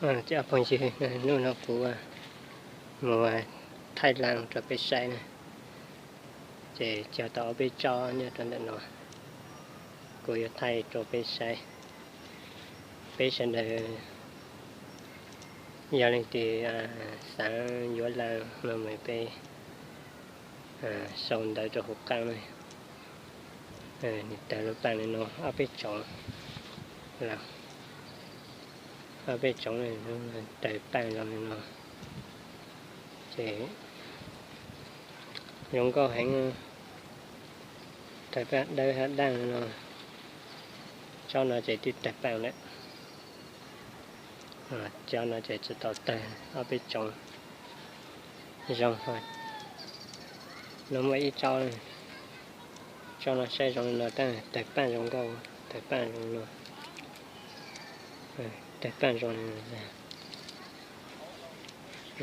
Cov phooj ywg, hnub no kuv mus thaij laj rau peb saib na, ces cog tau ob peb tsob nyob rau ntawm no, kuv yuav thaij rau peb saib. Peb sawv daws yog leej twg xav yuav laj no mas peb sau ntawv rau hauv qab na. Nws tawg lub paaj li no ob peb tsoov, ob peb tsoov, tawg paaj zoo li no ces zoo nkauj heev. Tawg paaj dawb hab daj no, tsob no ces twb tawg paaj lawm. Tsob no ces tsis tau tawg, ob peb tsoov zoo. No muaj ib tsob, tsob no saib zoo li no tab tawg paaj zoo nkauj, tawg paaj zoo no, tawg paaj zoo li no.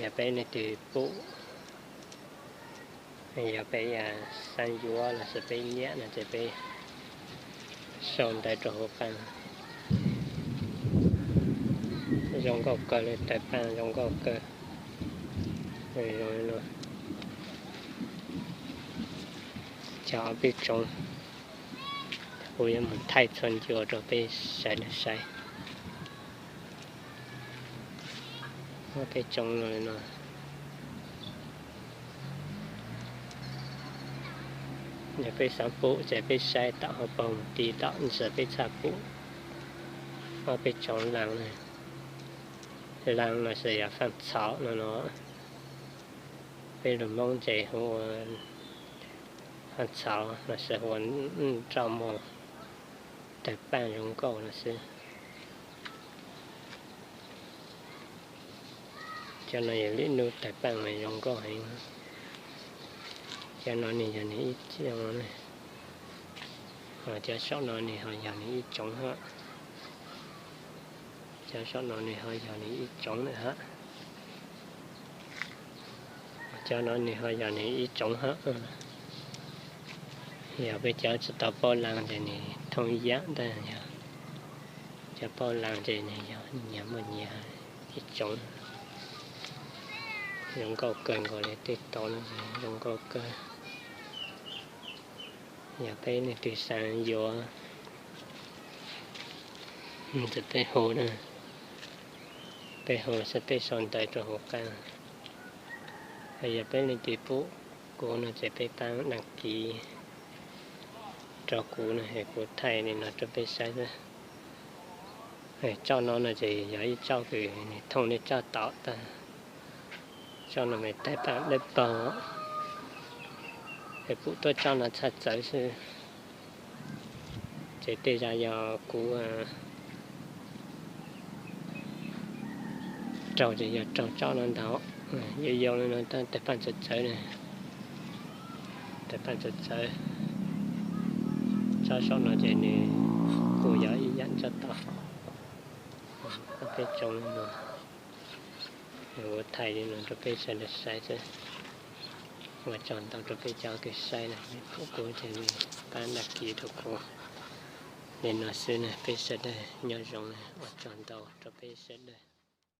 Yog peb leej twg pum, yog peb xav yuav los sis peb nyiam no ces peb sau ntawv rau hauv qab. Zoo nkauj kawg li, tawg paaj zoo nkauj kawg. Zoo li no, cog ob peb tsoov, kuv yuav mus thaij txhua ncua rau peb sawv daws saib. Ob peb tsoov zoo li no. Yog peb xav pum ces peb saib tom hauv paus tiv tom ntsis peb txhaj pum. Ob peb tsoov laj, laj los sis yog faaj txhov no no, peb lus Hmoob ces hu ua faaj txhov los sis hu ua nroj muag, tawg paaj zoo nkauj no xwb. Cov no yog lwm nub tawg paaj mas zoo nkauj heev. Cov no nws yog nws ib tsoov, cov saum no nws ho yog nws ib tsoov hab. Cov saum no nws ho yog nws ib tsoov lawm hab. Cov no nws ho yog nws ib tsoov hab. Yog peb cov tsis tau paub laj ces nws thooj ib yam, tab yog cov paub laj ces nws yog nyias muaj nyias ib tsoov. Zoo nkauj kawg nkaus li, tej tau no zoo nkauj kawg. Yog peb leej twg xav yuav, peb hu, peb hu los sis peb sau ntawv rau hauv qab. Yog peb leej twg pum kuv no ces peb pab đăng ký rau kuv no, kuv thaij li no rau peb saib xwb. Tsob no no ces yog ib tsob kws nws thooj li tsob tom tag. Tsob no mas tawg paaj dawb paug, es pum tuaj tsob no txhaj txawv xwb. Ces tej zag yog kuv raug ces yog raug tsob no ntau, yau yau li no tawg paaj txawv txawv na, tawg paaj txawv txawv. Tsob saum no ces nws kuj yog ib yam tsob tom. Ob peb tsoov li no, kuv thaij li no rau peb sawv daws saib xwb. Ua tsaug ntau rau peb cov kws saib na, pum kuv ces pab đăng ký rau kuv. Li no xwb na, peb sawv daws nyob zoo na, ua tsaug ntau rau peb sawv daws.